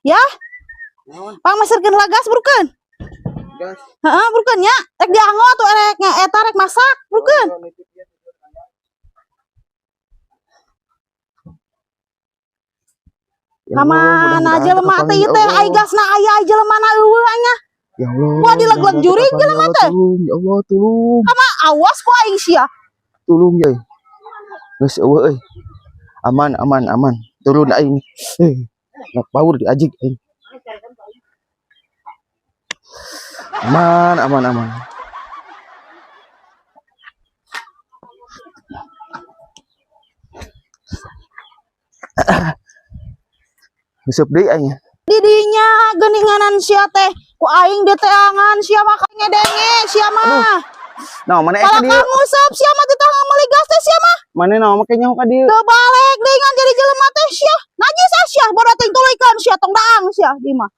Ya, Naon? Pang meserkeun heula gas, burukeun. Gas. Heeh, burukeun nya. Rek dianggo atuh, rek eta rek masak, burukeun. Oh, nitip ya. Ya Ka Allah, mana mudah-mudahan jelema teh teu ieu kapanggih, teh, ya ai Allah. Gasna aya, ai jelemana euweuh nya. Ya Allah. Wah, dileg-leg mudah-mudahan jurig teu jelema kapanggih, teh. ya Allah, tulung, ya Allah, tulung. Awas ku aing sia. Tulung ya. Geus euweuh euy. Aman, aman, aman. Turun aing. Eh, nak power diajig aing. Aman, aman, aman. Nguseup deui aing. Didinya geuninganan sia teh ku aing diteangan sia mah, ngedenge sia mah. Nah, mana Kalau ka dieu? kamu nguseup sia mah titah meuli gas teh sia mah. Mana naon make nyaho ka dieu? Teu balik deui ngan jadi jelema teh sia. Najis ah sia, bodoh teuing, tuluykeun sia, tong daang sia di mah.